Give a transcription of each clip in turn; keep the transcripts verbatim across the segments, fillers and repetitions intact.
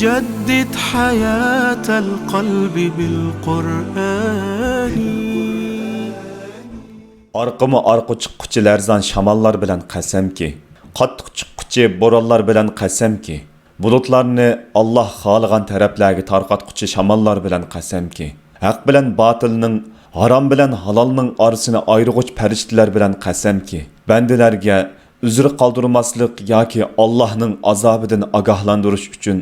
جدد حياة القلب بالقرآن. ئارقىمۇ ئارقا چىققۇچى لەرزان شاماللار بىلەن قەسەمكى، قاتتىق چىققۇچى بورانلار بىلەن قەسەمكى، بۇلۇتلارنى ئاللاھ خالىغان تەرەپلەرگە تارقاتقۇچى شاماللار بىلەن قەسەمكى، ھەق بىلەن باتىلنىڭ، ھارام بىلەن ھالالنىڭ ئارىسىنى ئايرىغۇچ پەرىشتىلەر بىلەن قەسەمكى، بەندىلەرگە ئۆزرە قالدۇرماسلىق ياكى ئاللاھنىڭ ئازابىدىن ئاگاھلاندۇرۇش ئۈچۈن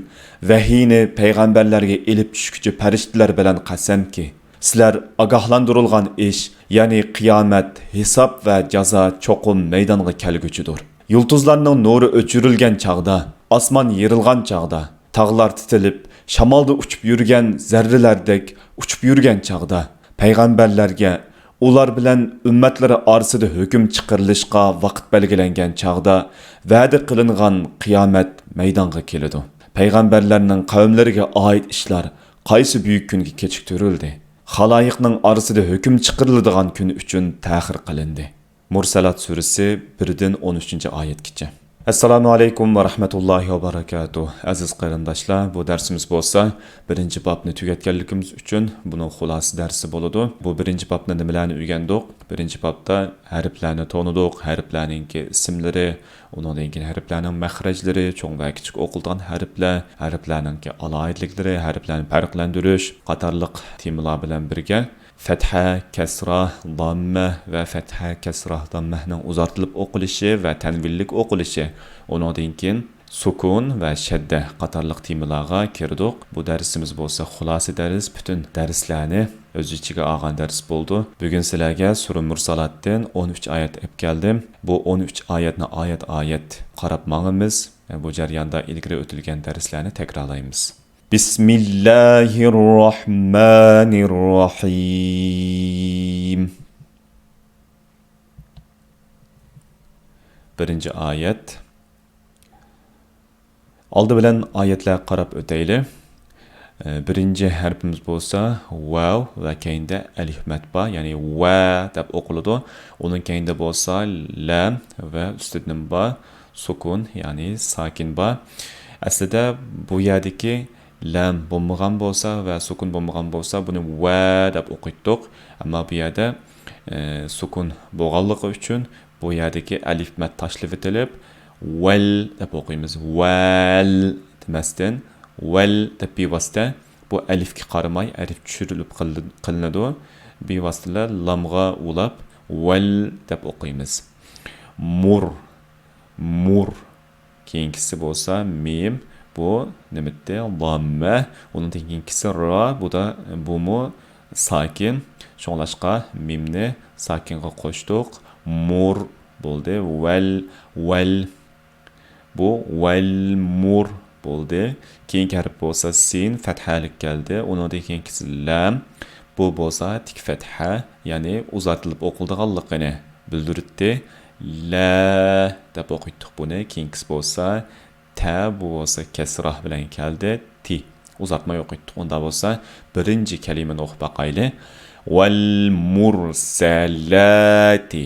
ۋەھىينى پەيغەمبەرلەرگە ئېلىپ چۈشكۈچى پەرىشتىلەر بىلەن قەسەمكى، سىلەر ئاگاھلاندۇرۇلغان ئىش، يەنى قىيامەت، ھېساب ۋە جازا چوقۇم مەيدانغا كەلگۈچىدۇر. يۇلتۇزلارنىڭ نۇرى ئۆچۈرۈلگەن چاغدا، ئاسمان يېرىلغان چاغدا، تاغلار تىتىلىپ، شامالدا ئۇچۇپ يۈرگەن زەررىلەردەك ئۇچۇپ يۈرگەن چاغدا، پەيغەمبەرلەرگە، ئۇلار بىلەن ئۈممەتلىرى ئارىسىدا ھۆكۈم چىقىرىلىشقا ۋاقىت بەلگىلەنگەن چاغدا، ۋەدە قىلىنغان قىيامەت مەيدانغا كېلىدۇ. پەيغەمبەرلەرنىڭ قەۋملىرىگە ئائىت ئىشلار قايسى بۈيۈك كۈنگە كېچىكتۈرۈلدى؟ خالايىقنىڭ ئارىسىدا ھۆكۈم چىقىرىلىدىغان كۈن ئۈچۈن تەخىر قىلىندى. مۇرسەلات سۈرىسى بىردىن ئون ئۈچىنچى ئايەتكىچە. ئەسسالامۇ ئەلەيكۇم ۋە رەھمەتۇللاھى ۋە بەرەكاتۇھ. ئەزىز قېرىنداشلار، بۇ دەرسىمىز بولسا بىرىنچى بابنى تۈگەتكەنلىكىمىز ئۈچۈن بۇنىڭ خۇلاسە دەرسى بولىدۇ. بۇ بىرىنچى بابتا نېمىلەرنى ئۆگەندۇق؟ بىرىنچى بابتا ھەرپلەرنى تونۇدۇق، ھەرپلەرنىڭكى ئىسىملىرى، ئۇنىڭدىن كېيىن ھەرپلەرنىڭ مەخرەجلىرى، چوڭ ۋە كىچىك ئوقۇلىدىغان ھەرپلەر، ھەرپلەرنىڭكى ئالاھىدىلىكلىرى، ھەرپلەرنى پەرقلەندۈرۈش قاتارلىق تېمىلار بىلەن بىرگە، فەتھە، كەسرا، داممە ۋە فەتھە، كەسرا، داممەنىڭ ئۇزارتىلىپ ئوقۇلۇشى ۋە تەنۋىنلىك ئوقۇلۇشى، ئۇنىڭدىن كېيىن سۇكۇن ۋە شەددە قاتارلىق تېمىلارغا كىردۇق. بۇ دەرسىمىز بولسا خۇلاسە دەرس، پۈتۈن دەرسلەرنى ئۆز ئىچىگە ئالغان دەرس بولىدۇ. بۈگۈن سىلەرگە سۈرە مۇرسالاتتىن ئون ئۈچ ئايەت ئېلىپ كەلدىم. بۇ ئون ئۈچ ئايەتنى ئايەت-ئايەت قاراپ ماڭىمىز. بۇ جەرياندا ئىلگىرى ئۆتۈلگەن دەرسلەرنى تەكرارلايمىز. بىسمىللاھىررەھمانىررەھىم. بىرىنچى ئايەت. ئالدى بىلەن ئايەتلەرگە قاراپ ئۆتەيلى. ئە، بىرىنچى ھەرپىمىز بولسا ۋاۋ ۋە كەينىدە ئەلىف مەد بار، يەنى ۋە دەپ ئوقۇلىدۇ. ئۇنىڭ كەينىدە بولسا لام ۋە ئۈستىدە نېمە بار؟ سۇكۇن، يەنى ساكىن بار. ئەسلىدە بۇ يەردىكى لام بولمىغان بولسا ۋە سۇكۇن بولمىغان بولسا، بۇنى ۋە دەپ ئوقۇيتتۇق. ئەمما بۇ يەردە، ئە، سۇكۇن بولغانلىقى ئۈچۈن بۇ يەردىكى ئەلىف مەد تاشلىۋېتىلىپ، ۋەل دەپ ئوقۇيمىز. ۋەل دېمەستىن، ۋەل دەپ بىۋاسىتە بۇ ئەلىفكە قارىماي ئەلىف چۈشۈرۈلۈپ قىلىنىدۇ. بىۋاسىتىلا لامغا ئۇلاپ، ۋەل دەپ ئوقۇيمىز. مۇر، مۇر. كېيىنكىسى بولسا مىم، بۇ نېمىتتى؟ داممە. ئۇنىڭدىن كېيىنكىسى را، بۇ دا، بۇمۇ ساكىن. شۇڭلاشقا مىمنى ساكىنغا قوشتۇق. مۇر بولدى. ۋەل، ۋەل. بۇ ۋەل مۇر بولدى. كېيىنكى ھەرپ بولسا سىن، فەتھەلىك كەلدى. ئۇنىڭدىن كېيىنكىسى لام. بۇ بولسا تىك فەتھە، يەنى ئۇزارتىلىپ ئوقۇلىدىغانلىقىنى بىلدۈرتتى. لە دەپ ئوقۇيتتۇق بۇنى. كېيىنكىسى بولسا تە، بۇ بولسا كەسرا بىلەن كەلدى. تى. ئۇزارتماي ئوقۇيتتۇق. ئۇندا بولسا بىرىنچى كەلىمىنى ئوقۇپ باقايلى. ۋەل مۇرسەلاتى.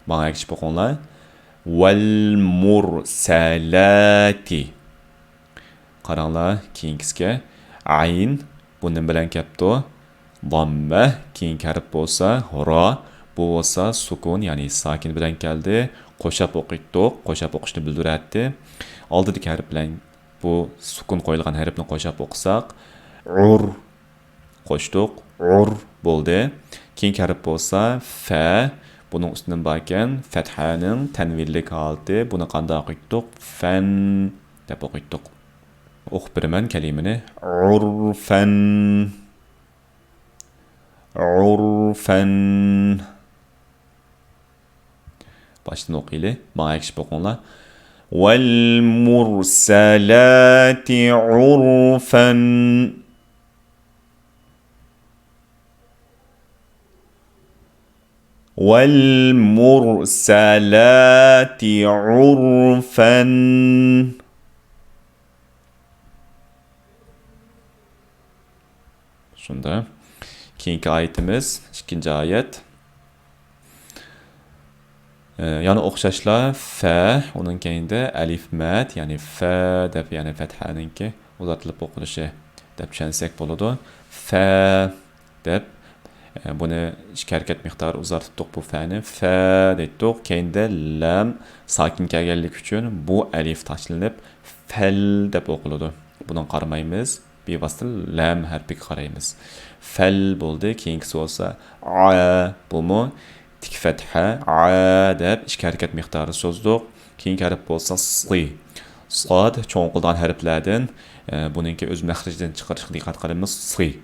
ماڭا ئەگىشىپ ئوقۇڭلار. ۋەل مۇرسەلاتى. قاراڭلار، كېيىنكىسىگە. ئەين، بۇ نېمە بىلەن كەپتۇ؟ داممە. كېيىنكى ھەرپ بولسا را، بۇ بولسا سۇكۇن، يەنى ساكىن بىلەن كەلدى. قوشاپ ئوقۇيتتۇق، قوشاپ ئوقۇشنى بىلدۈرەتتى. ئالدىدىكى ھەرپ بىلەن بۇ سۇكۇن قويۇلغان ھەرپنى قوشاپ ئوقۇساق، ئۇر. قوشتۇق، ئۇر بولدى. كېيىنكى ھەرپ بولسا فە. بۇنىڭ ئۈستىدىن باركەن، فەتھەنىڭ تەنۋىنلىك ھالىتى. بۇنى قانداق ئوقۇيتتۇق؟ فەن دەپ ئوقۇيتتۇق. ئوقۇپ بېرىمەن كەلىمىنى. ئۇرفەن. ئۇرفەن. باشتىن ئوقۇيلى. ماڭا ئەگىشىپ ئوقۇڭلار. والمرسلات عرفا. والمرسلات عرفا. شۇنداق. كېيىنكى ئايىتىمىز، ئىككىنچى ئايەت. ئە، يەنە ئوخشاشلا فە، ئۇنىڭ كەينىدە ئەلىف مەد، يەنى فە دەپ، يەنى فەتھەنىڭكى ئۇزارتىلىپ ئوقۇلۇشى دەپ چۈشەنسەك بولىدۇ. فە دەپ، ئە، بۇنى ئىككى ھەرىكەت مىقدارى ئۇزارتىپتۇق بۇ فەنى. فە دەيتتۇق. كەينىدە لام ساكىن كەلگەنلىكى ئۈچۈن بۇ ئەلىف تاشلىنىپ، فەل دەپ ئوقۇلىدۇ. بۇنىڭغا قارىمايمىز. بىۋاسىتە لام ھەرپىگە قارايمىز. فەل بولدى. كېيىنكىسى بولسا ئا، بۇمۇ تىك فەتھە، ئا دەپ ئىككى ھەرىكەت مىقدارى سوزدۇق. كېيىنكى ھەرپ بولسا سى. ساد چوڭ ئوقۇلىدىغان ھەرپلەردىن، ئە، بۇنىڭكى ئۆز مەخرىجىدىن چىقىرىشقا دىققەت قىلىمىز. سى.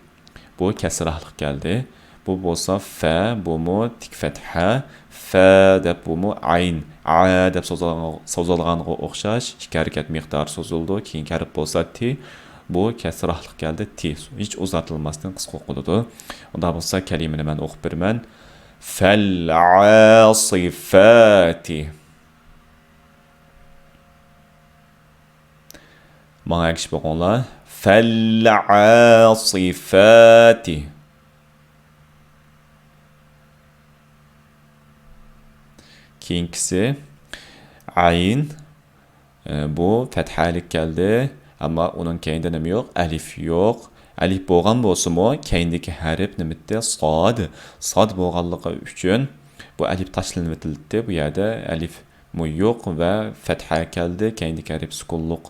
بۇ كەسراھلىق كەلدى. بۇ بولسا فە، بۇمۇ تىك فەتھە، فە دەپ بۇمۇ ئەين، ئە دەپ سوزۇلغان-، سوزۇلغانغا ئوخشاش ئىككى ھەرىكەت مىقدارى سوزۇلىدۇ. كېيىنكى ھەرپ بولسا تى، بۇ كەسراھلىق كەلدى، تى. ھېچ ئۇزارتىلماستىن قىسقا ئوقۇلىدۇ. ئۇنداق بولسا كەلىمىنى مەن ئوقۇپ بېرىمەن. فەل ئاسىفاتى. ماڭا ئەگىشىپ ئوقۇڭلار. فەل ئاسىفاتى. كېيىنكىسى ئەين. ئە، بۇ فەتھەلىك كەلدى. ئەمما ئۇنىڭ كەينىدە نېمە يوق؟ ئەلىف يوق. ئەلىف بولغان بولسىمۇ، كەينىدىكى ھەرپ نېمىتتى؟ ساد. ساد بولغانلىقى ئۈچۈن بۇ ئەلىپ تاشلىنىۋېتىلدى. بۇ يەردە ئەلىف مۇ يوق ۋە فەتھە كەلدى. كەينىدىكى ھەرپ سۈكۈنلۇق،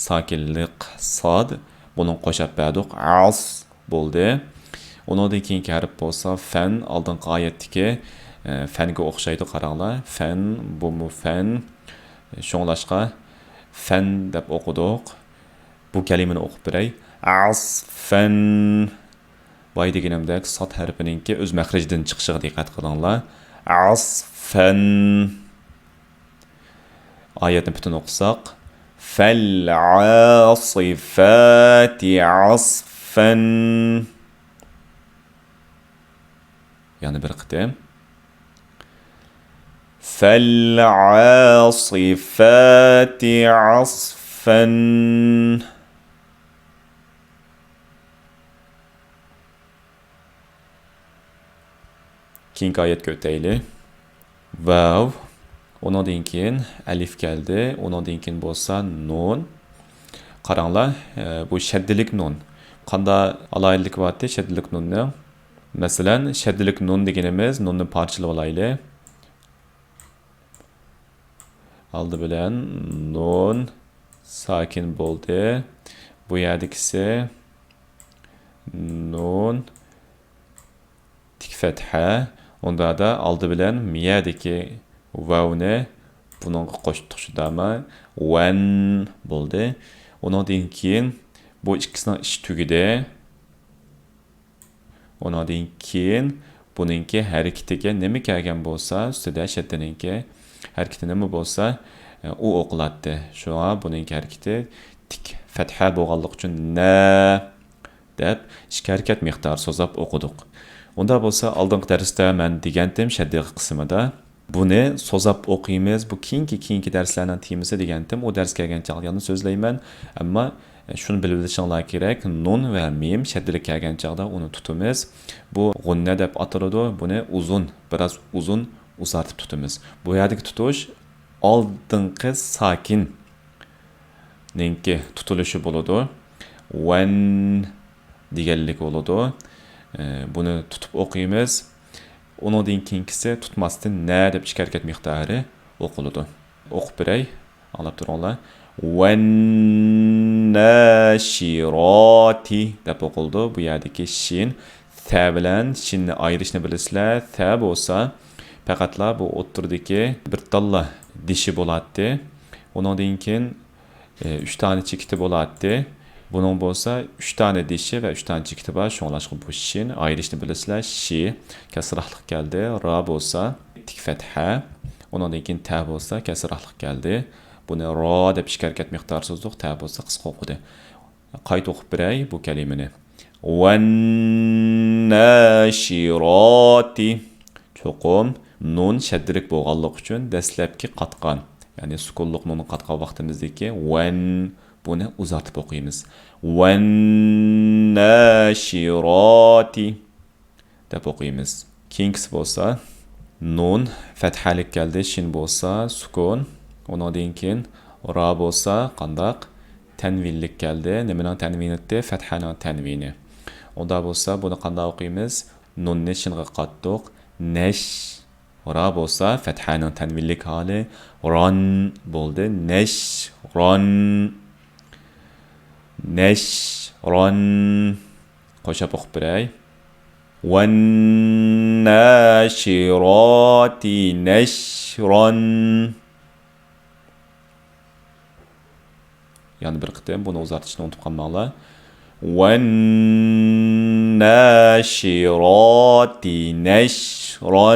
ساكىنلىق ساد. بۇنىڭ قوشاپ بەردۇق. ئاس بولدى. ئۇنىڭدىن كېيىنكى ھەرپ بولسا فەن، ئالدىنقى ئايەتتىكى، ئە، فەنگە ئوخشايدۇ، قاراڭلار. فەن، بۇمۇ فەن. شۇڭلاشقا فەن دەپ ئوقۇدۇق. بۇ كەلىمىنى ئوقۇپ بېرەي. ئاسفەن. بايا دېگىنىمدەك، ساد ھەرپىنىڭكى ئۆز مەخرىجىدىن چىقىشىغا دىققەت قىلىڭلار. ئاسفەن. ئايەتنى پۈتۈن ئوقۇساق. فەل ئاسىفاتى ئاسفەن. يەنە بىر قېتىم. فەل ئاسىفاتى ئاسفەن. كېيىنكى ئايەتكە ئۆتەيلى. ۋاۋ. ئۇنىڭدىن كېيىن ئەلىف كەلدى. ئۇنىڭدىن كېيىن بولسا نۇن. قاراڭلار، ئە، بۇ شەددىلىك نۇن. قاندا ئالاھىدىلىكى بارتى شەددىلىك نۇننىڭ؟ مەسىلەن، شەددىلىك نۇن دېگىنىمىز، نۇننى پارچىلىۋالايلى. ئالدى بىلەن نۇن ساكىن بولدى. بۇ يەردىكىسى نۇن تىك فەتھە. ئۇندادا ئالدى بىلەن مىيەدىكى ۋاۋنى بۇنىڭغا قوشتۇق، شۇنداقمۇ؟ ۋەن بولدى. ئۇنىڭدىن كېيىن بۇ ئىككىسىنىڭ ئىشى تۈگىدى. ئۇنىڭدىن كېيىن بۇنىڭكى ھەرىكىتىگە نېمە كەلگەن بولسا، ئۈستىدە شەددىنىڭكى ھەرىكىتى نېمە بولسا، ئۇ ئوقۇلاتتى. شۇڭا بۇنىڭكى ھەرىكىتى تىك فەتھە بولغانلىقى ئۈچۈن نە دەپ ئىككى ھەرىكەت مىقدارى سوزاپ ئوقۇدۇق. ئۇنداق بولسا، ئالدىنقى دەرستە مەن دېگەنتىم، شەددىغا قىسمىدا بۇنى سوزاپ ئوقۇيمىز، بۇ كېيىنكى، كېيىنكى دەرسلەرنىڭ تېمىسى دېگەنتىم، ئۇ دەرس كەلگەن چاغدا يەنە سۆزلەيمەن. ئەمما شۇنى بىلىۋېلىشىڭلار كېرەك، نۇن ۋە مىم شەددىلىك كەلگەن چاغدا ئۇنى تۇتىمىز. بۇ غۇننە دەپ ئاتىلىدۇ، بۇنى ئۇزۇن، بىراز ئۇزۇن ئۇزارتىپ تۇتىمىز. بۇ يەردىكى تۇتۇش ئالدىنقى ساكىن نىڭكى تۇتۇلۇشى بولىدۇ. ۋەن دېگەنلىك بولىدۇ. ئە، بۇنى تۇتۇپ ئوقۇيمىز. ئۇنىڭدىن كېيىنكىسى تۇتماستىن نە دەپ ئىككى ھەرىكەت مىقدارى ئوقۇلىدۇ. ئوقۇپ بېرەي، ئاڭلاپ تۇرۇڭلار. ۋەننەشىراتى دەپ ئوقۇلىدۇ. بۇ يەردىكى شىن، سە بىلەن شىننى ئايرىشنى بىلىسىلەر. سە بولسا پەقەتلا بۇ ئوتتۇرىدىكى بىر تاللا دىشى بولاتتى. ئۇنىڭدىن كېيىن، ئى، ئۈچ دانە چېكىتى بولاتتى. بۇنىڭ بولسا ئۈچ دانە دىشى ۋە ئۈچ دانە چېكىتى بار. شۇڭلاشقا بۇ شىن ئايرىشنى بىلىسىلەر. شى كەسراھلىق كەلدى. را بولسا تىك فەتھە. ئۇنىڭدىن كېيىن تە بولسا كەسراھلىق كەلدى. بۇنى را دەپ ئىككى ھەرىكەت مىقدارى سوزدۇق. تە بولسا قىسقا ئوقۇدى. قايتا ئوقۇپ بېرەي بۇ كەلىمىنى. ۋەننەشىراتى. چوقۇم نۇن شەددىلىك بولغانلىقى ئۈچۈن دەسلەپكى قاتقان، يەنى سۈكۈنلۈك نۇنغا قاتقان ۋاقتىمىزدىكى ۋەن بۇنى ئۇزارتىپ ئوقۇيمىز. والناشرات دەپ ئوقۇيمىز. كېيىنكىسى بولسا نۇن فەتھەلىك كەلدى، شىن بولسا سۈكۈن. ئۇنىڭدىن كېيىن را بولسا قانداق؟ تەنۋىنلىك كەلدى. نېمىنىڭ تەنۋىنى؟ فەتھەنىڭ تەنۋىنى. ئۇندا بولسا بۇنى قانداق ئوقۇيمىز؟ نۇننى شىنغا قاتتۇق. نەش. را بولسا فەتھەنىڭ تەنۋىنلىك ھالى ران بولدى. نەشران. نەشران. قوشاپ ئوقۇپ بېرەي. والناشرات نشرا. يەنە بىر قېتىم بۇنى ئۇزارتىشنى ئۇنتۇپ قالماڭلار. والناشرات نشرا.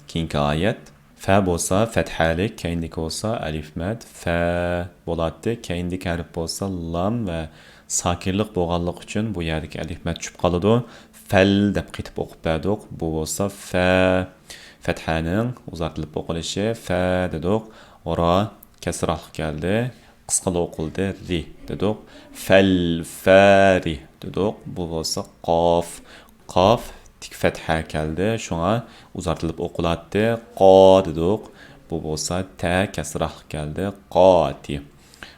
كېيىنكى ئايەت. فە بولسا فەتھەلىك، كەينىدىكى بولسا ئەلىف مەد فە بولاتتى. كەينىدىكى ھەرپ بولسا لام ۋە ساكىنلىق بولغانلىقى ئۈچۈن بۇ يەردىكى ئەلىف مەد چۈشۈپ قالىدۇ. فەل دەپ قېتىپ ئوقۇپ بەردۇق. بۇ بولسا فە. فەتھەنىڭ ئۇزارتىلىپ ئوقۇلۇشى فە دېدۇق. را كەسراھلىق كەلدى. قىسقىلا ئوقۇلدى. رى دېدۇق. فەل فەرى دېدۇق. بۇ بولسا قاف. قاف تىك فەتھە كەلدى. شۇڭا ئۇزارتىلىپ ئوقۇلاتتى. قا دېدۇق. بۇ بولسا تە كەسراھلىق كەلدى. قاتى.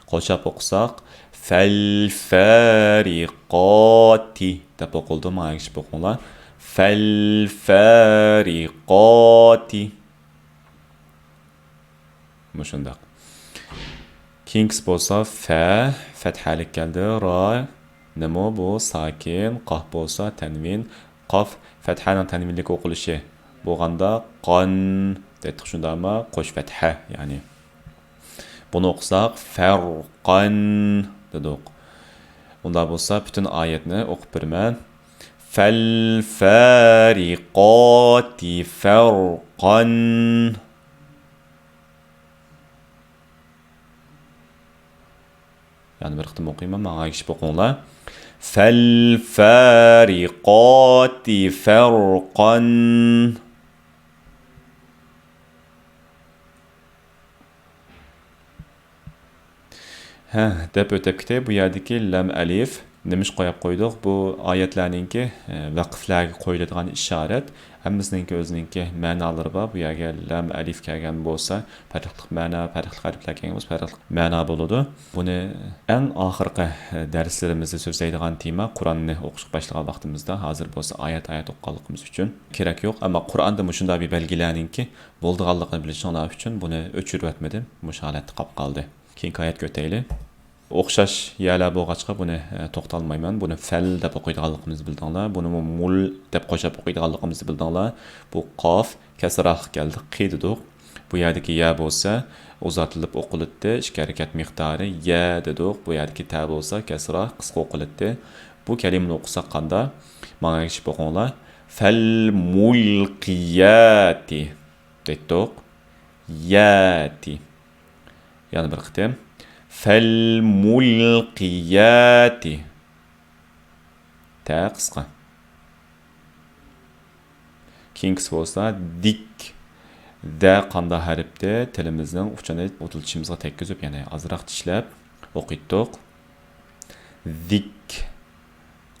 قوشاپ ئوقۇساق، فەلفەرىقاتى دەپ ئوقۇلىدۇ. ماڭا ئەگىشىپ ئوقۇڭلار. فەلفەرىقاتى. مۇشۇنداق. كېيىنكىسى بولسا فە، فەتھەلىك كەلدى. را، نېمە بۇ؟ ساكىن. قاف بولسا تەنۋىن. قاف فەتھەنىڭ تەنۋىنلىك ئوقۇلۇشى بولغاندا قان دەيتتۇق، شۇنداقمۇ؟ قوش فەتھە، يەنى. بۇنى ئوقۇساق، فەرقان دېدۇق. ئۇنداق بولسا، پۈتۈن ئايەتنى ئوقۇپ بېرىمەن. فەلفەرىقاتى فەرقان. يەنە بىر قېتىم ئوقۇيمەن، ماڭا ئەگىشىپ ئوقۇڭلار. فەلفەرىقاتى فەرقان. ھە، دەپ ئۆتۈپ كېتەي. بۇ يەردىكى لام ئەلىف نېمىشقا قويۇپ قويدۇق؟ بۇ ئايەتلەرنىڭكى، ئە، ۋەقىفلەرگە قويۇلىدىغان ئىشارەت. ھەممىسىنىڭكى ئۆزىنىڭكى مەنالىرى بار. بۇ يەرگە لام ئەلىف كەلگەن بولسا، پەرقلىق مەنا، پەرقلىق ھەرپلەر كەلگەن بولسا، پەرقلىق مەنا بولىدۇ. بۇنى ئەڭ ئاخىرقى، ئە، دەرسلىرىمىزدە سۆزلەيدىغان تېما قۇرئاننى ئوقۇشقا باشلىغان ۋاقتىمىزدا، ھازىر بولسا ئايەت-ئايەت ئوقۇغانلىقىمىز ئۈچۈن كېرەك يوق. ئەمما قۇرئاندا مۇشۇنداق بىر بەلگىلەرنىڭكى بولىدىغانلىقىنى بىلىشىڭلار ئۈچۈن بۇنى ئۆچۈرۈۋەتمىدىم. مۇشۇ ھالەتتە قاپ قالدى. كېيىنكى ئايەتكە ئۆتەيلى. ئوخشاش يەرلەر بولغاچقا بۇنى، ئە، توختالمايمەن. بۇنى فەل دەپ ئوقۇيدىغانلىقىمىزنى بىلدىڭلار. بۇنىمۇ مۇل دەپ قوشاپ ئوقۇيدىغانلىقىمىزنى بىلدىڭلار. بۇ قاف كەسراھلىق كەلدى، قى دېدۇق. بۇ يەردىكى يە بولسا ئۇزارتىلىپ ئوقۇلىدۇ، ئىككى ھەرىكەت مىقدارى يە دېدۇق. بۇ يەردىكى تە بولسا كەسرا، قىسقا ئوقۇلىدۇ. بۇ كەلىمىنى ئوقۇساق قاندا؟ ماڭا ئەگىشىپ ئوقۇڭلار. فەل مۇلقىياتى دەيتتۇق. ياتى. يەنە بىر قېتىم. فەل مۇلقىياتى. تە قىسقا. كېيىنكىسى بولسا دىك. دە قاندا ھەرپتە تىلىمىزنىڭ ئۇچىنى ئۇدۇل چىشىمىزغا تەگكۈزۈپ، يەنى ئازراق چىشلەپ ئوقۇيتتۇق. دىك.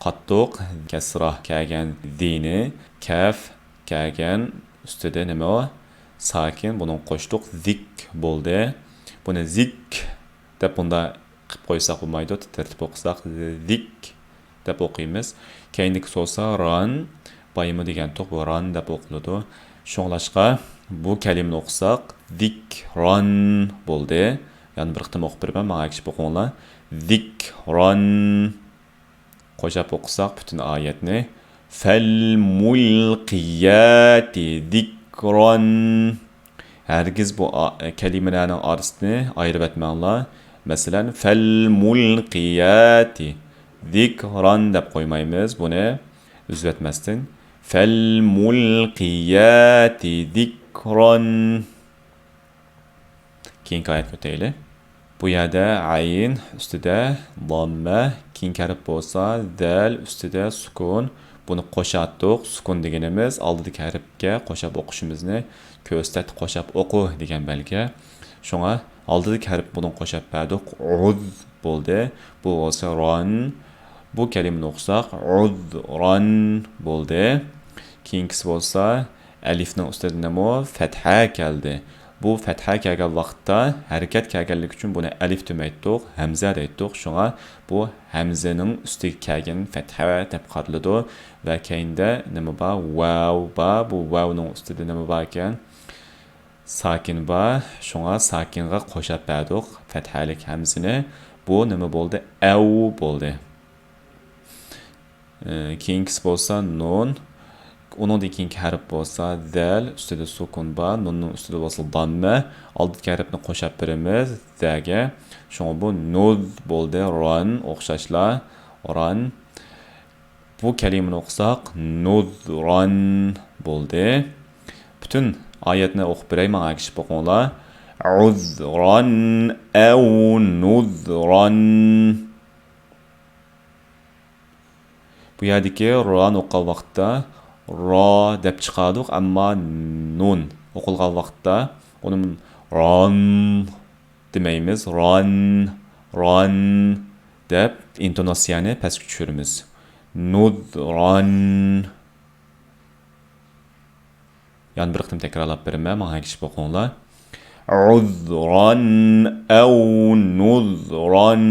قاتتۇق. كەسرا كەلگەن دىنى، كەف كەلگەن ئۈستىدە نېمە بار؟ ساكىن. بۇنىڭغا قوشتۇق. دىك بولدى. بۇنى زىك دەپ بۇنداق قىلىپ قويساق بولمايدۇ، تىترىتىپ ئوقۇساق، زىك دەپ ئوقۇيمىز. كەينىدىكى سوسا ران، بايىمۇ دېگەنتۇق، بۇ ران دەپ ئوقۇلىدۇ. شۇڭلاشقا بۇ كەلىمىنى ئوقۇساق، دىك ران بولدى. يەنە بىر قېتىم ئوقۇپ بېرىمەن، ماڭا ئەگىشىپ ئوقۇڭلار. دىك ران. قوشاپ ئوقۇساق پۈتۈن ئايەتنى، فەلمۇلقىياتى زىكران. ھەرگىز بۇ ئا-، كەلىمىلەرنىڭ ئارىسىنى ئايرىۋەتمەڭلار. مەسىلەن، فەلمۇلقىياتى زىكران دەپ قويمايمىز. بۇنى ئۈزۈۋەتمەستىن، فەلمۇلقىياتى زىكران. كېيىنكى ئايەتكە ئۆتەيلى. بۇ يەردە ئەين ئۈستىدە داممە، كېيىنكى ھەرپ بولسا دەل ئۈستىدە سۈكۈن، بۇنى قوشاتتۇق. سۈكۈن دېگىنىمىز ئالدىدىكى ھەرپكە قوشاپ ئوقۇشىمىزنى كۆرسىتەتتى، قوشاپ ئوقۇ دېگەن بەلگە. شۇڭا ئالدىدىكى ھەرپ بۇنىڭغا قوشاپ بەردۇق. ئۇز بولدى. بۇ بولسا ران. بۇ كەلىمىنى ئوقۇساق، ئۇزران بولدى. كېيىنكىسى بولسا ئەلىفنىڭ ئۈستىدە نېمە؟ فەتھە كەلدى. بۇ فەتھە كەلگەن ۋاقىتتا ھەرىكەت كەلگەنلىكى ئۈچۈن بۇنى ئەلىف دېمەيتتۇق، ھەمزە دەيتتۇق. شۇڭا بۇ ھەمزىنىڭ ئۈستىگە كەلگەن فەتھە دەپ قارىلىدۇ. ۋە كەينىدە نېمە بار؟ ۋاۋ بار. بۇ ۋاۋنىڭ ئۈستىدە نېمە باركەن؟ ساكىن بار. شۇڭا ساكىنغا قوشاپ بەردۇق فەتھەلىك ھەمزىنى. بۇ نېمە بولدى؟ ئەۋ بولدى. ئى، كېيىنكىسى بولسا نۇن. ئۇنىڭدىن كېيىنكى ھەرپ بولسا زەل، ئۈستىدە سۇكۇن بار، نۇننىڭ ئۈستىدە بولسا داممە. ئالدىدىكى ھەرپنى قوشاپ بېرىمىز زەگە. شۇڭا بۇ نۇز بولدى، ران، ئوخشاشلا، ران. بۇ كەلىمىنى ئوقۇساق، نۇزران بولدى. پۈتۈن ئايەتنى ئوقۇپ بېرەي، ماڭا ئەگىشىپ ئوقۇڭلار. ئۇزران ئەۋ نۇزران. بۇ يەردىكى رانى ئوقۇغان ۋاقىتتا را دەپ چىقاردۇق، ئەمما نۇن ئوقۇلغان ۋاقىتتا ئۇنى ران دېمەيمىز، ران، ران دەپ ئىنتوناتسىيەنى پەسكە چۈشۈرىمىز. نۇزران. يەنە بىر قېتىم تەكرارلاپ بېرىمەن، ماڭا ئەگىشىپ ئوقۇڭلار. ئۇزران ئەۋ نۇزران.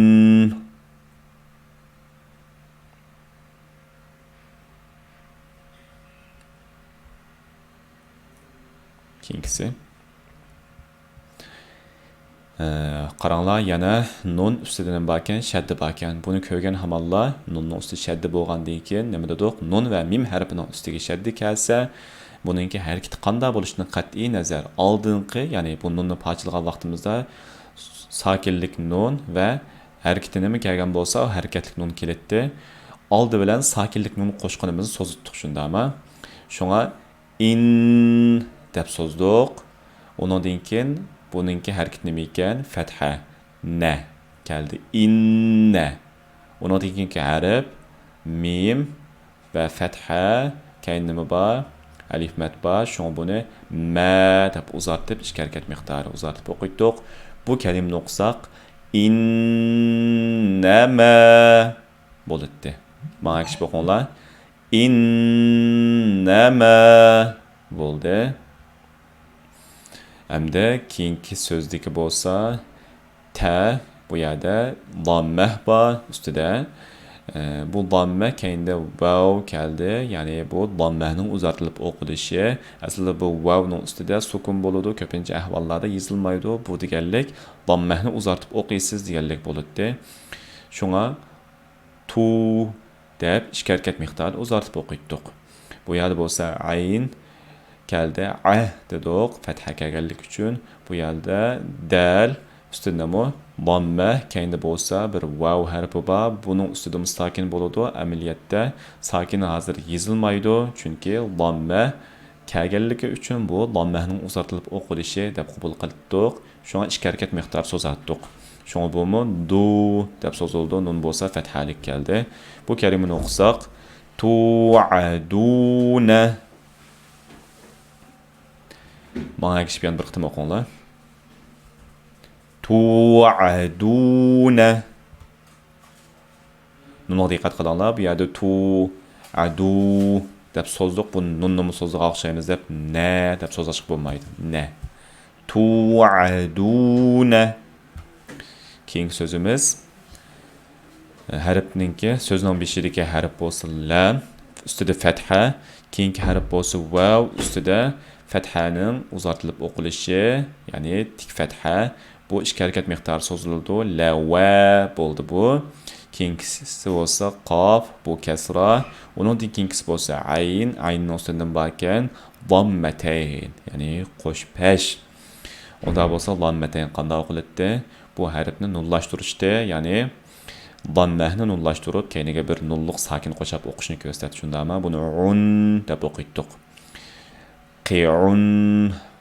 كېيىنكىسى. ئە، قاراڭلار، يەنە نۇن ئۈستىدە نېمە باركەن؟ شەددە باركەن. بۇنى كۆرگەن ھامانلا نۇننىڭ ئۈستىدە شەددە بولغاندىن كېيىن نېمە دېدۇق؟ نۇن ۋە مىم ھەرپىنىڭ ئۈستىگە شەددە كەلسە، بۇنىڭكى ھەرىكىتى قانداق بولۇشىدىن قەتئىي نەزەر، ئالدىنقى، يەنى بۇ نۇننى پارچىلىغان ۋاقتىمىزدا ساكىنلىك نۇن ۋە ھەرىكىتى نېمە كەلگەن بولسا، ئۇ ھەرىكەتلىك نۇن كېلەتتى. ئالدى بىلەن ساكىنلىك نۇن قوشقىنىمىزنى سوزۇتتۇق، شۇنداقمۇ؟ شۇڭا ئىن دەپ سوزدۇق. ئۇنىڭدىن كېيىن بۇنىڭكى ھەرىكىتى نېمە ئىكەن؟ فەتھە. نە كەلدى. ئىننە. ئۇنىڭدىن كېيىنكى ھەرپ مىم ۋە فەتھە. كەينىدە نېمە بار؟ ئەلىف مەد بار. شۇڭا بۇنى مە دەپ ئۇزارتىپ، ئىككى ھەرىكەت مىقدارى ئۇزارتىپ ئوقۇيتتۇق. بۇ كەلىمىنى ئوقۇساق، ئىننەمە بولاتتى. ماڭا ئەگىشىپ ئوقۇڭلار. ئىننەمە بولدى. ئەمدى كېيىنكى سۆزدىكى بولسا، تە، بۇ يەردە داممە بار ئۈستىدە. ئە، بۇ داممە كەينىدە ۋاۋ كەلدى، يەنى بۇ داممەنىڭ ئۇزارتىلىپ ئوقۇلۇشى. ئەسلىدە بۇ ۋاۋنىڭ ئۈستىدە سۈكۈن بولىدۇ، كۆپىنچە ئەھۋاللاردا يېزىلمايدۇ. بۇ دېگەنلىك داممەنى ئۇزارتىپ ئوقۇيسىز دېگەنلىك بولاتتى. شۇڭا تۇ دەپ ئىككى ھەرىكەت مىقدارىدا ئۇزارتىپ ئوقۇيتتۇق. بۇ يەردە بولسا ئەين كەلدى، ئە دېدۇق، فەتھە كەلگەنلىكى ئۈچۈن. بۇ يەردە دەل، ئۈستىدىمۇ داممە، كەينىدە بولسا بىر ۋاۋ ھەرپى بار. بۇنىڭ ئۈستىدىمۇ ساكىن بولىدۇ. ئەمەلىيەتتە ساكىن ھازىر يېزىلمايدۇ، چۈنكى داممە كەلگەنلىكى ئۈچۈن بۇ داممەنىڭ ئۇزارتىلىپ ئوقۇلۇشى دەپ قوبۇل قىلىپتۇق. شۇڭا ئىككى ھەرىكەت مىقدارى سوزاتتۇق. شۇڭا بۇمۇ دۇ دەپ سوزۇلىدۇ. نۇن بولسا فەتھەلىك كەلدى. بۇ كەلىمىنى ئوقۇساق، تۇئەدۇنە. ماڭا ئەگىشىپ يەنە بىر قېتىم ئوقۇڭلار. تۇئەدۇنە. نۇنغا دىققەت قىلىڭلار، بۇ يەردە تۇ، ئەدۇ دەپ سوزدۇق. بۇ نۇننىمۇ سوزىدىغان ئوخشايمىز دەپ نە دەپ سوزۇشقا بولمايدۇ. نە. تۇئەدۇنە. كېيىنكى سۆزىمىز، ھەرپنىڭكى، سۆزنىڭ بېشىدىكى ھەرپ بولسا لام، ئۈستىدە فەتھە، كېيىنكى ھەرپ بولسا ۋاۋ، ئۈستىدە فەتھەنىڭ ئۇزارتىلىپ ئوقۇلۇشى، يەنى تىك فەتھە. بۇ ئىككى ھەرىكەت مىقدارى سوزۇلىدۇ. لەۋە بولدى بۇ. كېيىنكىسى بولسا قاف، بۇ كەسرا. ئۇنىڭدىن كېيىنكىسى بولسا ئەين، ئەيننىڭ ئۈستىدە نېمە باركەن؟ داممەتەين، يەنى قوش پەش. ئۇنداق بولسا داممەتەين قانداق ئوقۇلاتتى؟ بۇ ھەرپنى نۇنلاشتۇرۇشتى، يەنى داممەنى نۇنلاشتۇرۇپ، كەينىگە بىر نۇنلۇق ساكىن قوشاپ ئوقۇشنى كۆرسىتەتتى. شۇنداقمۇ؟ بۇنى ئۇن دەپ ئوقۇيتتۇق. قىئۇن.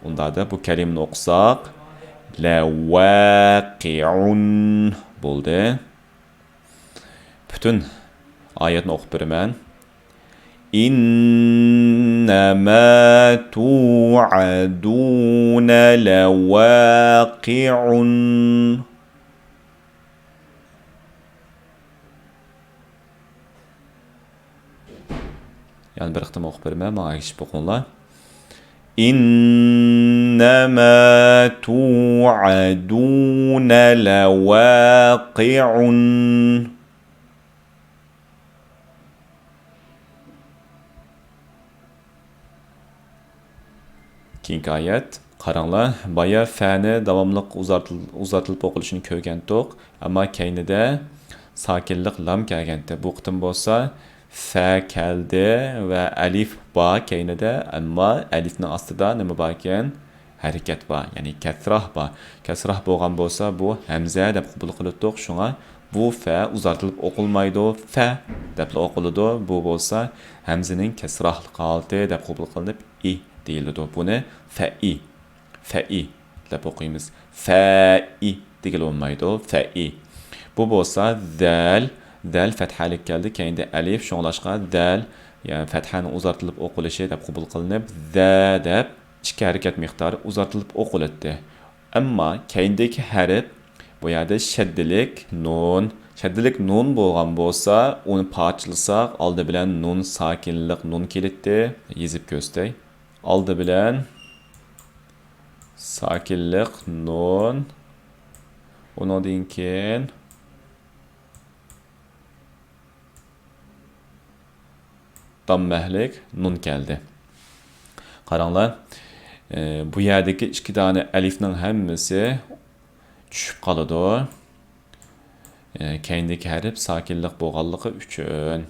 ئۇنداقتا بۇ كەلىمىنى ئوقۇساق، لەۋاقىئۇن بولدى. پۈتۈن ئايەتنى ئوقۇپ بېرىمەن. إنما توعدون لواقع. يەنە بىر قېتىم ئوقۇپ بېرىمەن، ماڭا ئەگىشىپ ئوقۇڭلار. إنما توعدون لواقع. كېيىنكى ئايەت. قاراڭلار، بايا فەنى داۋاملىق ئۇزارتىل-، ئۇزارتىلىپ ئوقۇلۇشىنى كۆرگەنتۇق، ئەمما كەينىدە ساكىنلىق لام كەلگەنتى. بۇ قېتىم بولسا فە كەلدى ۋە ئەلىف بار كەينىدە، ئەمما ئەلىفنىڭ ئاستىدا نېمە باركەن؟ ھەرىكەت بار، يەنى كەسراھ بار. كەسراھ بولغان بولسا، بۇ ھەمزە دەپ قوبۇل قىلاتتۇق، شۇڭا بۇ فە ئۇزارتىلىپ ئوقۇلمايدۇ، فە دەپلا ئوقۇلىدۇ. بۇ بولسا ھەمزىنىڭ كەسراھلىق ھالىتى دەپ قوبۇل قىلىنىپ، ئى دېيىلىدۇ. بۇنى فەئى، فەئى دەپ ئوقۇيمىز. فەئى دېگىلى بولمايدۇ، فەئى. بۇ بولسا زەل، زەل فەتھەلىك كەلدى، كەينىدە ئەلىف، شۇڭلاشقا زەل، يەنى فەتھەنىڭ ئۇزارتىلىپ ئوقۇلۇشى دەپ قوبۇل قىلىنىپ، زە دەپ ئىككى ھەرىكەت مىقدارى ئۇزارتىلىپ ئوقۇلاتتى. ئەمما كەينىدىكى ھەرپ، بۇ يەردە شەددىلىك نۇن. شەددىلىك نۇن بولغان بولسا، ئۇنى پارچىلىساق، ئالدى بىلەن نۇن ساكىنلىق نۇن كېلەتتى. يېزىپ كۆرسىتەي. ئالدى بىلەن ساكىنلىق نۇن. ئۇنىڭدىن كېيىن داممەھلىك نۇن كەلدى. قاراڭلار، ئى، بۇ يەردىكى ئىككى دانە ئەلىفنىڭ ھەممىسى چۈشۈپ قالىدۇ. ئى، كەينىدىكى ھەرپ ساكىنلىق بولغانلىقى ئۈچۈن.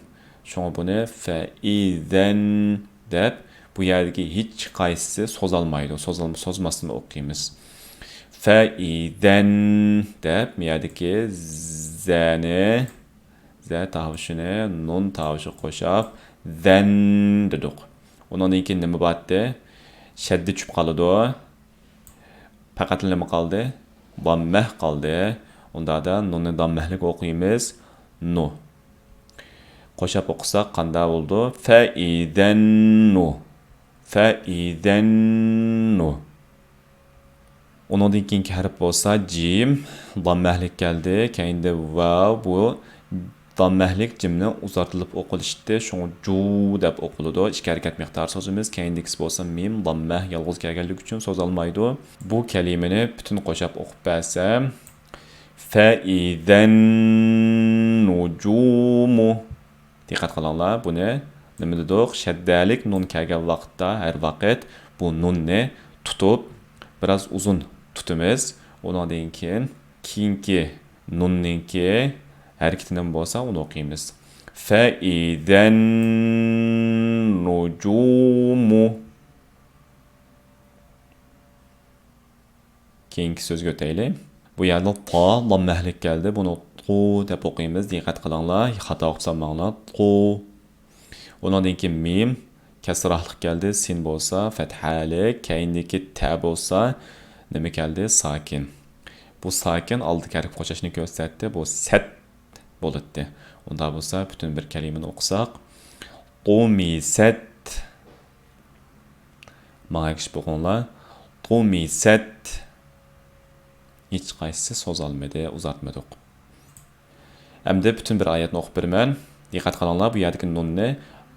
شۇڭا بۇنى فەئىزەن دەپ، بۇ يەردىكى ھېچقايسىسى سوزالمايدۇ. سوزالما-، سوزماستىن ئوقۇيمىز. فەئىزەن دەپ، بۇ يەردىكى زەنى زە تاۋۇشىنى نۇن تاۋۇشىغا قوشاپ، زەن دېدۇق. ئۇنىڭدىن كېيىن نېمە بارتتى؟ شەددە چۈشۈپ قالىدۇ. پەقەتلا نېمە قالدى؟ داممەھ قالدى. ئۇندادا نۇننى داممەھلىك ئوقۇيمىز. نۇ. قوشاپ ئوقۇساق قانداق بولىدۇ؟ فەئىزەن نۇ. فەئىزەن نۇ. ئۇنىڭدىن كېيىنكى ھەرپ بولسا جىم، داممەھلىك كەلدى، كەينىدە ۋاۋ، بۇ داممەھلىك جىمنىڭ ئۇزارتىلىپ ئوقۇلۇشى، شۇڭا جۇ دەپ ئوقۇلىدۇ. ئىككى ھەرىكەت مىقدارى سوزىمىز، كەينىدىكىسى بولسا مىم، داممەھ يالغۇز كەلگەنلىكى ئۈچۈن سوزالمايدۇ. بۇ كەلىمىنى پۈتۈن قوشاپ ئوقۇپ بەرسەم، فەئىزەن نۇجۇمۇ. دىققەت قىلىڭلار، بۇنى نېمە دېدۇق؟ شەددەلىك نۇن كەلگەن ۋاقىتتا ھەر ۋاقىت بۇ نۇننى تۇتۇپ، بىراز ئۇزۇن تۇتىمىز. ئۇنىڭدىن كېيىن كېيىنكى نۇننىڭكى ھەرىكىتى نېمە بولسا، ئۇنى ئوقۇيمىز. فەئىزەن نۇجۇمۇ. كېيىنكى سۆزگە ئۆتەيلى. بۇ يەردە تا داممەھلىك كەلدى. بۇنى تۇ دەپ ئوقۇيمىز. دىققەت قىلىڭلار. خاتا ئوقۇپ سالماڭلار. تۇ. ئۇنىڭدىن كېيىن مىم كەسراھلىق كەلدى. سىن بولسا پەتھەلىك. كەينىدىكى تە بولسا نېمە كەلدى؟ ساكىن. بۇ ساكىن ئالدىكى ھەرپ قوشاشنى كۆرسەتتى. بۇ سەت بولاتتى. ئۇنداق بولسا پۈتۈن بىر كەلىمىنى ئوقۇساق. قۇمىسەت. ماڭا ئەگىشىپ ئوقۇڭلار. قۇمىسەت. ھېچقايسىسى سوزالمىدى، ئۇزارتمىدۇق. ئەمدى پۈتۈن بىر ئايەتنى ئوقۇپ بېرىمەن. دىققەت قىلىڭلار، بۇ يەردىكى نۇننى،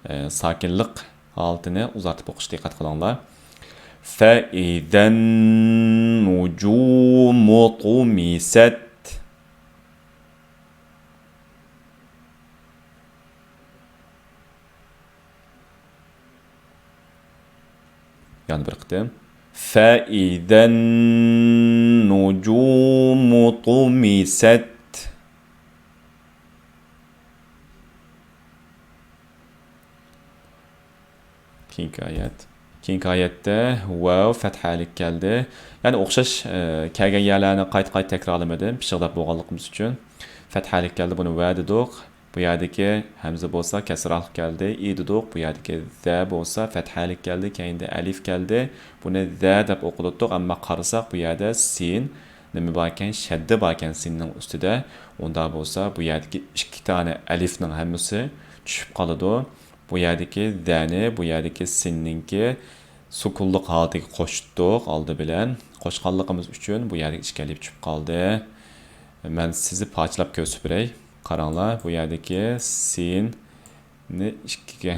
ئە، ساكىنلىق ھالىتىنى ئۇزارتىپ ئوقۇشقا دىققەت قىلىڭلار. فَإِذَا النُّجُومُ طُمِسَتْ. يەنە بىر قېتىم. فَإِذَا النُّجُومُ طُمِسَتْ. كېيىنكى ئايەت. كېيىنكى ئايەتتە ۋاۋ پەتھەلىك كەلدى. يەنى ئوخشاش، ئە، كەلگەن يەرلەرنى قايتا-قايتا تەكرارلىمىدىم، پىششىقلاپ بولغانلىقىمىز ئۈچۈن. پەتھەلىك كەلدى، بۇنى ۋە دېدۇق. بۇ يەردىكى ھەمزە بولسا كەسراھلىق كەلدى، ئى دېدۇق. بۇ يەردىكى زە بولسا پەتھەلىك كەلدى، كەينىدە ئەلىف كەلدى. بۇنى زە دەپ ئوقۇلۇتتۇق، ئەمما قارىساق، بۇ يەردە سىن نېمە باركەن؟ شەددە باركەن سىننىڭ ئۈستىدە. ئۇنداق بولسا، بۇ يەردىكى ئىككى دانە ئەلىفنىڭ ھەممىسى چۈشۈپ قالىدۇ. بۇ يەردىكى زەنى بۇ يەردىكى سىننىڭكى سۈكۈنلۈك ھالىتىگە قوشتۇق ئالدى بىلەن. قوشقانلىقىمىز ئۈچۈن بۇ يەردىكى ئىككى ئەلىپ چۈشۈپ قالدى. مەن سىزىپ پارچىلاپ كۆرسىتىپ بېرەي. قاراڭلار، بۇ يەردىكى سىننى ئىككىگە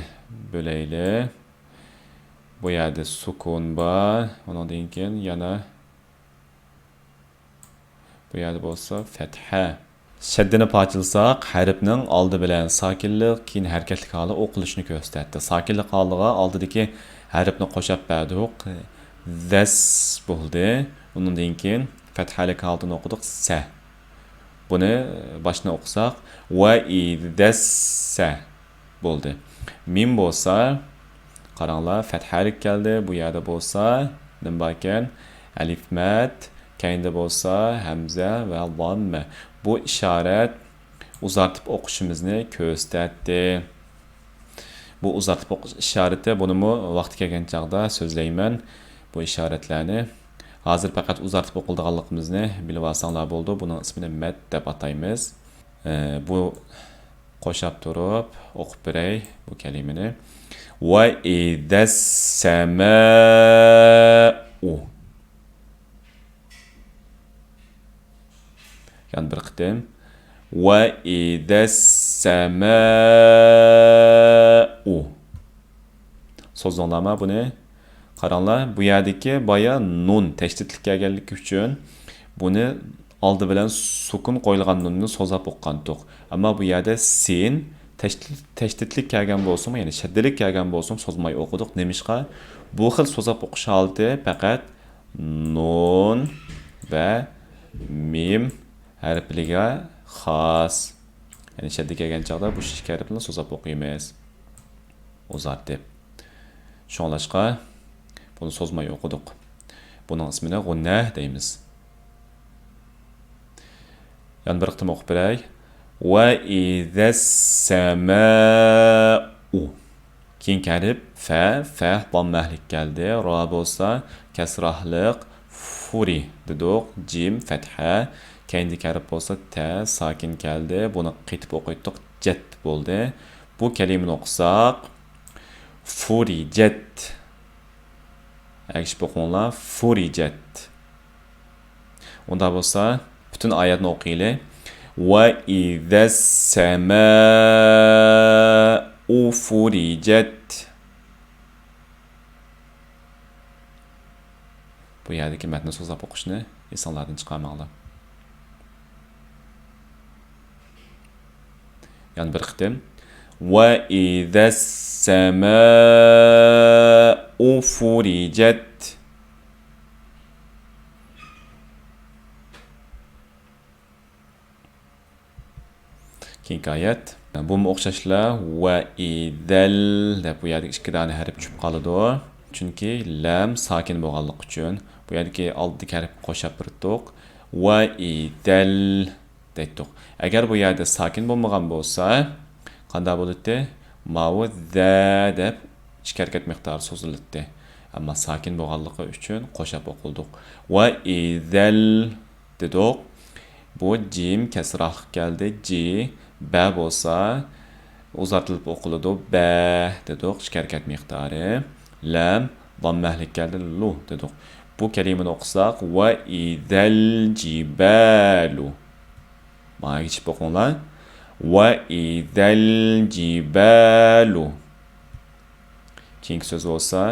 بۆلەيلى. بۇ يەردە سۈكۈن بار. ئۇنىڭدىن كېيىن يەنە بۇ يەردە بولسا پەتھە. شەددىنى پارچىلىساق، ھەرپنىڭ ئالدى بىلەن ساكىنلىق، كېيىن ھەرىكەتلىك ھالى ئوقۇلۇشىنى كۆرسىتەتتى. ساكىنلىق ھالىغا ئالدىدىكى ھەرپنى قوشاپ بەردۇق. زەس بولدى. ئۇنىڭدىن كېيىن پەتھەلىك ھالىتىنى ئوقۇدۇق. سە. بۇنى باشتىن ئوقۇساق، ۋە ئىدەسسە بولدى. مىم بولسا، قاراڭلار، پەتھەلىك كەلدى. بۇ يەردە بولسا نېمە باركەن؟ ئەلىف مەد، كەينىدە بولسا ھەمزە ۋە لاممە. بۇ ئىشارەت ئۇزارتىپ ئوقۇشىمىزنى كۆرسىتەتتى. بۇ ئۇزارتىپ ئوقۇش ئىشارىتى، بۇنىمۇ ۋاقتى كەلگەن چاغدا سۆزلەيمەن، بۇ ئىشارەتلەرنى. ھازىر پەقەت ئۇزارتىپ ئوقۇلىدىغانلىقىمىزنى بىلىۋالساڭلار بولىدۇ. بۇنىڭ ئىسمىنى مەد دەپ ئاتايمىز. ئە، بۇ قوشاپ تۇرۇپ ئوقۇپ بېرەي بۇ كەلىمىنى. ۋە ئىدەسسەمە ئۇ. يەنە بىر قېتىم. ۋە ئىدەسسەمەئۇ. سوزدۇڭلارمۇ بۇنى؟ قاراڭلار، بۇ يەردىكى بايا نۇن تەشدىتلىك كەلگەنلىكى ئۈچۈن بۇنى ئالدى بىلەن سۈكۈن قويۇلغان نۇننى سوزاپ ئوقۇغانتۇق. ئەمما بۇ يەردە سىن تەشدىت-، تەشدىتلىك كەلگەن بولسىمۇ، يەنى شەددىلىك كەلگەن بولسىمۇ سوزماي ئوقۇدۇق. نېمىشقا؟ بۇ خىل سوزاپ ئوقۇش ھالىتى پەقەت نۇن ۋە مىم ھەرپلىرىگە خاس. يەنى شەددە كەلگەن چاغدا بۇ ئىككى ھەرپنى سوزاپ ئوقۇيمىز. ئۇزارتىپ. شۇڭلاشقا بۇنى سوزماي ئوقۇدۇق. بۇنىڭ ئىسمىنى غۇننە دەيمىز. يەنە بىر قېتىم ئوقۇپ بېرەي. ۋە ئىزەسسەمەئۇ. كېيىنكى ھەرپ فە، فە داممەلىك كەلدى. را بولسا كەسراھلىق، فۇرى دېدۇق، جىم، فەتھە. كەينىدىكى ھەرپ بولسا تە، ساكىن كەلدى. بۇنى قېتىپ ئوقۇيتتۇق، جەت بولدى. بۇ كەلىمىنى ئوقۇساق، فۇرىجەت. ئەگىشىپ ئوقۇڭلار، فۇرىجەت. ئۇنداق بولسا، پۈتۈن ئايەتنى ئوقۇيلى. ۋە ئىزەسسەمەئۇ فۇرىجەت. بۇ يەردىكى مەتنى سوزاپ ئوقۇشنى ئېسىڭلاردىن چىقارماڭلار. يەنە بىر قېتىم. ۋە ئىزەسسەمەئۇ فۇرىجەت. كېيىنكى ئايەت. بۇمۇ ئوخشاشلا ۋە ئىدەل دەپ بۇ يەردە ئىككى دانە ھەرپ چۈشۈپ قالىدۇ. چۈنكى لام ساكىن بولغانلىقى ئۈچۈن بۇ يەردىكى ئالدىدىكى ھەرپكە قوشاپ بېرىتتۇق. ۋە ئىدەل دەيتتۇق. ئەگەر بۇ يەردە ساكىن بولمىغان بولسا، قانداق بولاتتى؟ ماۋۇ زە دەپ ئىككى ھەرىكەت مىقدارى سوزۇلاتتى. ئەمما ساكىن بولغانلىقى ئۈچۈن قوشاپ ئوقۇلدۇق. ۋە ئىزەل دېدۇق. بۇ جىم كەسراھلىق كەلدى، جى، بە بولسا ئۇزارتىلىپ ئوقۇلىدۇ، بە دېدۇق، ئىككى ھەرىكەت مىقدارى. لام داممەھلىك كەلدى، لۇ دېدۇق. بۇ كەلىمىنى ئوقۇساق، ۋە ئىزەل جىبەلۇ. ماڭا ئەگىشىپ ئوقۇڭلار. ۋە ئىزەل جىبەلۇ. كېيىنكى سۆز بولسا،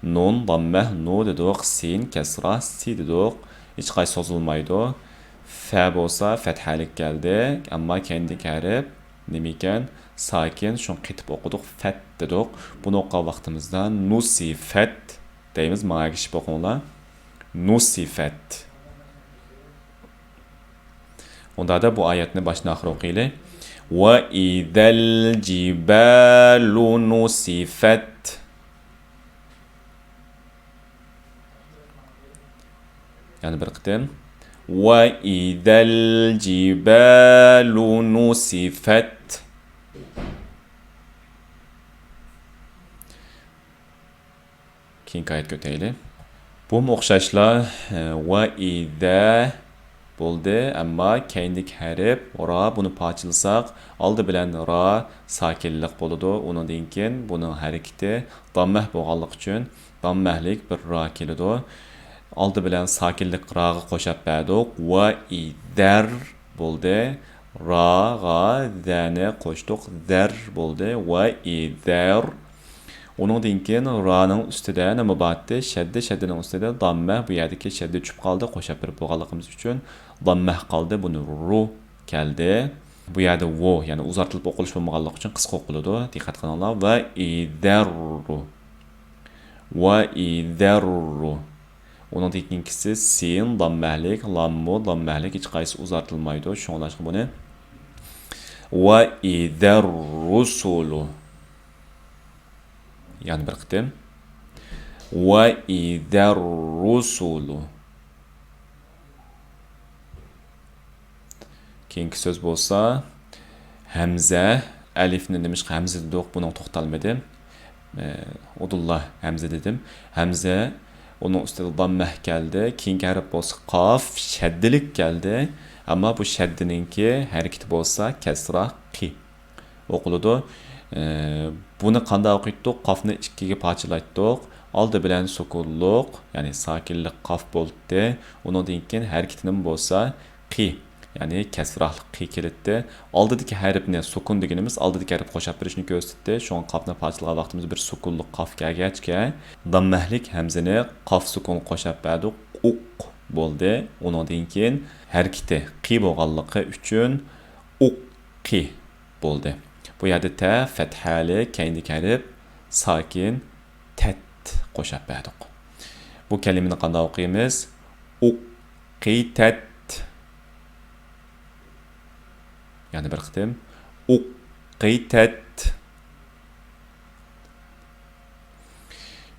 نۇن، داممە، نۇ دېدۇق، سىن، كەسرا، سى دېدۇق. ھېچقايسى سوزۇلمايدۇ. فە بولسا فەتھەلىك كەلدى، ئەمما كەينىدىكى ھەرپ نېمە ئىكەن؟ ساكىن، شۇڭا قېتىپ ئوقۇدۇق، فەت دېدۇق. بۇنى ئوقۇغان ۋاقتىمىزدا نۇسىفەت دەيمىز، ماڭا ئەگىشىپ ئوقۇڭلار. نۇسىفەت. ئۇنداقتا بۇ ئايەتنى باشتىن ئاخىر ئوقۇيلى. وَإِذَا الْجِبَالُ نُسِفَتْ. يەنە بىر قېتىم. وَإِذَا الْجِبَالُ نُسِفَتْ. كېيىنكى ئايەتكە ئۆتەيلى. بۇمۇ ئوخشاشلا، ۋە ئىدە بولدى. ئەمما كەينىدىكى ھەرپ را، بۇنى پارچىلىساق، ئالدى بىلەن را ساكىنلىق بولىدۇ. ئۇنىڭدىن كېيىن بۇنىڭ ھەرىكىتى داممەھ بولغانلىقى ئۈچۈن داممەھلىك بىر را كېلىدۇ. ئالدى بىلەن ساكىنلىق راغا قوشاپ بەردۇق. ۋە ئىدەر بولدى. راغا زەنى قوشتۇق. زەر بولدى. ۋە ئىدەر. ئۇنىڭدىن كېيىن رانىڭ ئۈستىدە نېمە بارتتى؟ شەددە، شەددىنىڭ ئۈستىدە داممە، بۇ يەردىكى شەددە چۈشۈپ قالدى، قوشاپ بېرىپ بولغانلىقىمىز ئۈچۈن داممە قالدى، بۇنى رۇ كەلدى. بۇ يەردە ۋۇ، يەنى ئۇزارتىلىپ ئوقۇلۇش بولمىغانلىقى ئۈچۈن قىسقا ئوقۇلىدۇ. دىققەت قىلىڭلار. ۋە ئىدەررۇ. ۋە ئىدەررۇ. ئۇنىڭدىن كېيىنكىسى سىن، داممەھلىك، لاممۇ، داممەھلىك، ھېچقايسىسى ئۇزارتىلمايدۇ. شۇڭلاشقا بۇنى ۋە ئىدەررۇسۇلۇ. يەنە بىر قېتىم. ۋە ئىدەررۇسۇلۇ. كېيىنكى سۆز بولسا ھەمزە. ئەلىفنى نېمىشقا ھەمزە دېدۇق؟ بۇنىڭغا توختالمىدىم. ئە، ئۇدۇللا ھەمزە دېدىم. ھەمزە، ئۇنىڭ ئۈستىدە داممە كەلدى. كېيىنكى ھەرپ بولسا قاف، شەددىلىك كەلدى. ئەمما بۇ شەددىنىڭكى ھەرىكىتى بولسا كەسرا، قى ئوقۇلىدۇ. ئە، بۇنى قانداق ئوقۇيتتۇق؟ قافنى ئىككىگە پارچىلايتتۇق. ئالدى بىلەن سۈكۈنلۈك، يەنى ساكىنلىق قاف بولدى. ئۇنىڭدىن كېيىن ھەرىكىتى نېمە بولسا، قى، يەنى كەسراھلىق قى كېلەتتى. ئالدىدىكى ھەرپنى، سۈكۈن دېگىنىمىز ئالدىدىكى ھەرپ قوشاپ بېرىشنى كۆرسىتەتتى. شۇڭا قاپنى پارچىلىغان ۋاقتىمىزدا بىر سۈكۈنلۈك قاف كەلگەچكە، داممەھلىك ھەمزىنى قاف سۈكۈن قوشاپ بەردۇق. ئۇق بولدى. ئۇنىڭدىن كېيىن ھەرىكىتى قى بولغانلىقى ئۈچۈن ئۇققى بولدى. بۇ يەردە تە، فەتھەلىك، كەينىدىكى ھەرپ ساكىن، تەت قوشاپ بەردۇق. بۇ كەلىمىنى قانداق ئوقۇيمىز؟ ئۇققىتەت. يەنە بىر قېتىم. ئۇققىتەت.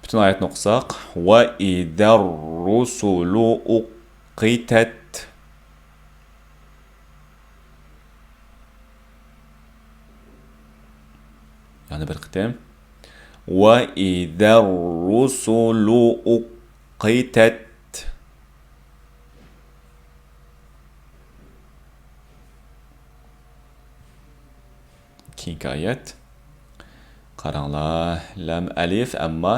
پۈتۈن ئايەتنى ئوقۇساق، ۋە ئىدەر رۇسۇلۇ ئۇققىتەت. يەنە بىر قېتىم. ۋە ئىدەر رۇسۇلۇ ئۇققىتەت. كېيىنكى ئايەت. قاراڭلار، لام ئەلىف، ئەمما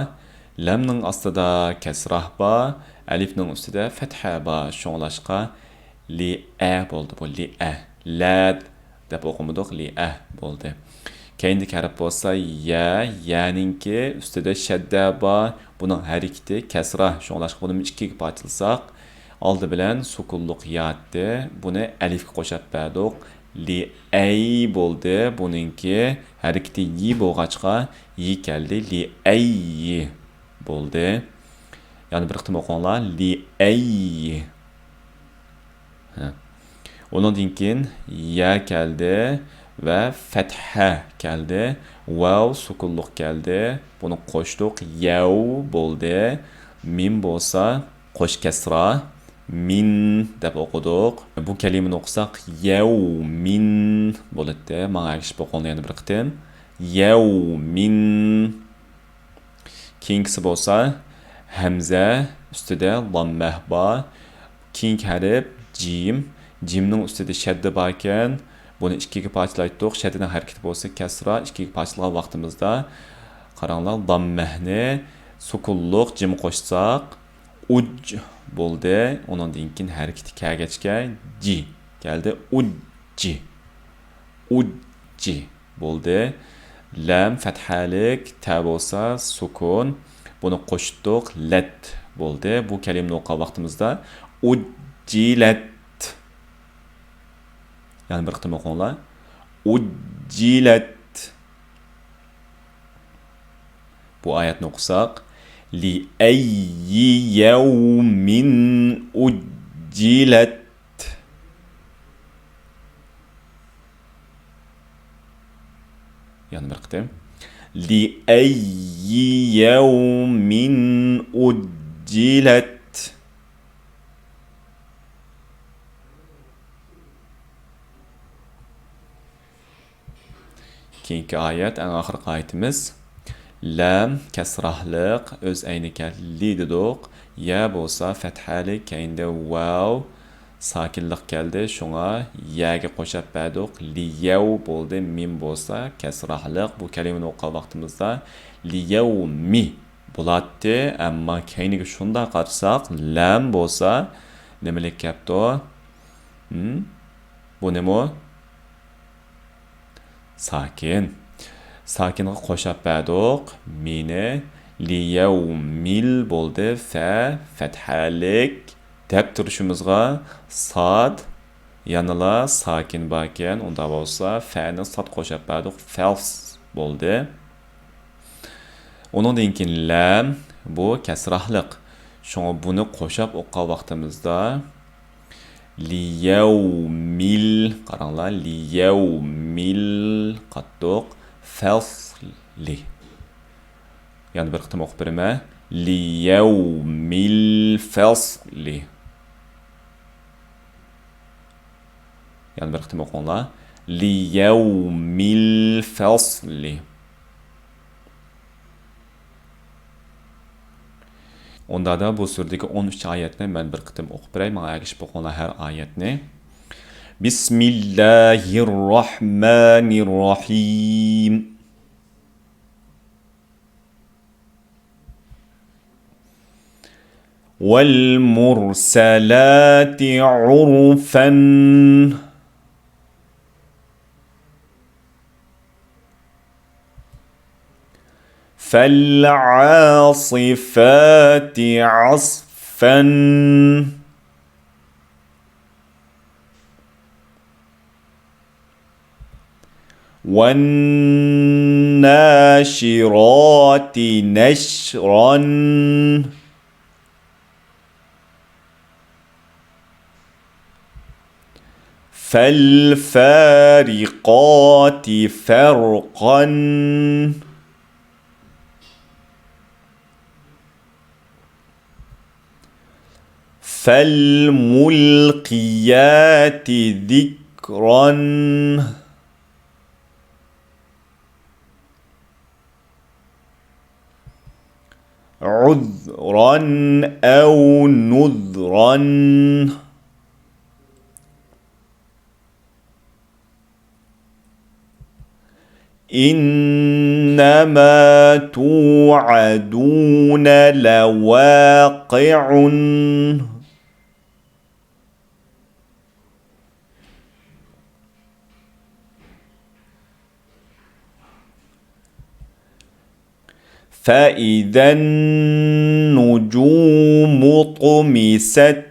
لامنىڭ ئاستىدا كەسراھ بار، ئەلىفنىڭ ئۈستىدە فەتھە بار. شۇڭلاشقا لىئە بولدى بۇ، لىئە. لەد دەپ ئوقۇمىدۇق، لىئە بولدى. كەينىدىكى ھەرپ بولسا يە، يەنىڭكى ئۈستىدە شەددە بار. بۇنىڭ ھەرىكىتى كەسرا، شۇڭلاشقا بۇنى ئىككىگە پارچىلىساق، ئالدى بىلەن سۈكۈنلۈك ياتتى. بۇنى ئەلىفكە قوشاپ بەردۇق. لىئەي بولدى. بۇنىڭكى ھەرىكىتى يى بولغاچقا، يى كەلدى. لىئەيي بولدى. يەنە بىر قېتىم ئوقۇڭلار. لىئەيي. ھە. ئۇنىڭدىن كېيىن يە كەلدى ۋە فەتھە كەلدى. ۋاۋ سۈكۈنلۈك كەلدى. بۇنى قوشتۇق. يەۋ بولدى. مىم بولسا قوش كەسرا، مىن دەپ ئوقۇدۇق. بۇ كەلىمىنى ئوقۇساق، يەۋمىن بولاتتى. ماڭا ئەگىشىپ ئوقۇڭلار يەنە بىر قېتىم. يەۋمىن. كېيىنكىسى بولسا، ھەمزە ئۈستىدە لاممە بار. كېيىنكى ھەرپ جىم. جىمنىڭ ئۈستىدە شەددە باركەن. بۇنى ئىككىگە پارچىلايتتۇق. شەددىنىڭ ھەرىكىتى بولسا كەسرا. ئىككىگە پارچىلىغان ۋاقتىمىزدا، قاراڭلار، لاممەنى سۈكۈنلۈك جىم قوشساق، ئۇج بولدى. ئۇنىڭدىن كېيىن ھەرىكىتى كەلگەچكە جى كەلدى. ئۇججى. ئۇججى بولدى. لام فەتھەلىك، تە بولسا سۈكۈن. بۇنى قوشتۇق، لەت بولدى. بۇ كەلىمىنى ئوقۇغان ۋاقتىمىزدا ئۇججىلەت. يەنە بىر قېتىم ئوقۇڭلار. ئۇججىلەت. بۇ ئايەتنى ئوقۇساق، لىئەييى يەۋمىن ئۇججىلەت. يەنە بىر قېتىم. لىئەييى يەۋمىن ئۇججىلەت. كېيىنكى ئايەت، ئەڭ ئاخىرقى ئايىتىمىز. لام كەسراھلىق، ئۆز ئەينىكى لى دېدۇق. يا بولسا فەتھەلىك، كەينىدە ۋاۋ. ساكىنلىق كەلدى، شۇڭا يەگە قوشاپ بەردۇق. لىيەۋ بولدى، مىم بولسا كەسراھلىق. بۇ كەلىمىنى ئوقۇغان ۋاقتىمىزدا لىيەۋمى بولاتتى، ئەمما كەينىگە شۇنداق قارىساق، لەم بولسا نېمىلىك كەپتۇ؟ ھىم؟ بۇ نېمە؟ ساكىن. ساكىنغا قوشاپ بەردۇق مىنى. لىيەۋمىل بولدى، فە، فەتھەلىك دەپ تۇرۇشىمىزغا ساد يەنىلا ساكىن باركەن، ئۇنداق بولسا فەنى ساد قوشاپ بەردۇق، فەلس بولدى. ئۇنىڭدىن كېيىن لەم، بۇ كەسراھلىق. شۇڭا بۇنى قوشاپ ئوقۇغان ۋاقتىمىزدا لىيەۋمىل، قاراڭلار، لىيەۋمىل قاتتۇق، فەسلى. يەنە بىر قېتىم ئوقۇپ بېرىمەن. لىيەۋمىل فەسلى. يەنە بىر قېتىم ئوقۇڭلار. لىيەۋمىل فەسلى. ئۇندادا بۇ سۈرىدىكى ئون ئۈچ ئايەتنى مەن بىر قېتىم ئوقۇپ بېرەي، ماڭا ئەگىشىپ ئوقۇڭلار ھەر ئايەتنى. بىسمىللاھىر راھمانىر راھىم. والمرسلات عرفا. فالعاصفات عصفا. والناشرات نشرا. فالفارقات فرقا. فالملقيات ذكرا. عذرا أو نذرا. إنما توعدون لواقع. فإذا النجوم طمست.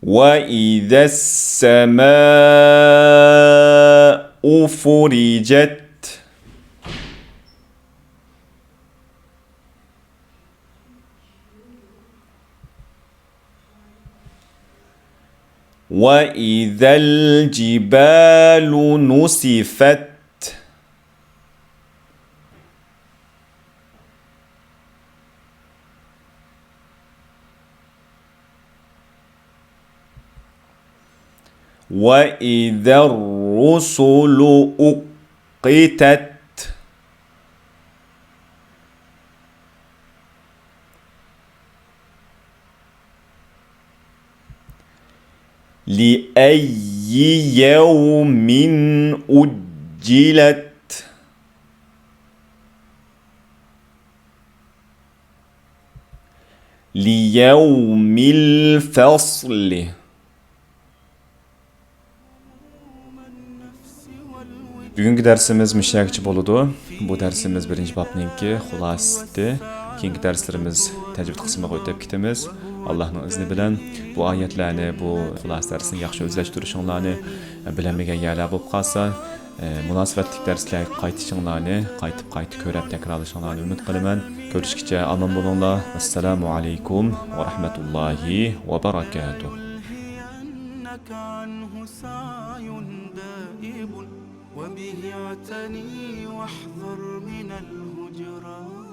وإذا السماء فرجت. وإذا الجبال نسفت. وإذا الرسل أقتت. لأي يوم أجلت. ليوم الفصل. بۈگۈنكى دەرسىمىز مۇشۇ يەرگىچە بولىدۇ. بۇ دەرسىمىز بىرىنچى بابنىڭكى خۇلاسىسى. كېيىنكى دەرسلىرىمىز تەجۋىد قىسمىغا ئۆتۈپ كېتىمىز. ئاللاھنىڭ ئىزنى بىلەن بۇ ئايەتلەرنى، بۇ خۇلاسە دەرسىنى ياخشى ئۆزلەشتۈرۈشۈڭلارنى، بىلەلمىگەن يەرلەر بولۇپ قالسا، ئە، مۇناسىۋەتلىك دەرسلەرگە قايتىشىڭلارنى، قايتىپ قايتا كۆرۈپ تەكرارلىشىڭلارنى ئۈمىد قىلىمەن. كۆرۈشكىچە ئامان بولۇڭلار. ئەسسالامۇ ئەلەيكۇم ۋە رەھمەتۇللاھى ۋە بەرەكاتۇھ. به عنك عنه سعي دائب، وبه اعتني واحذر من الهجران.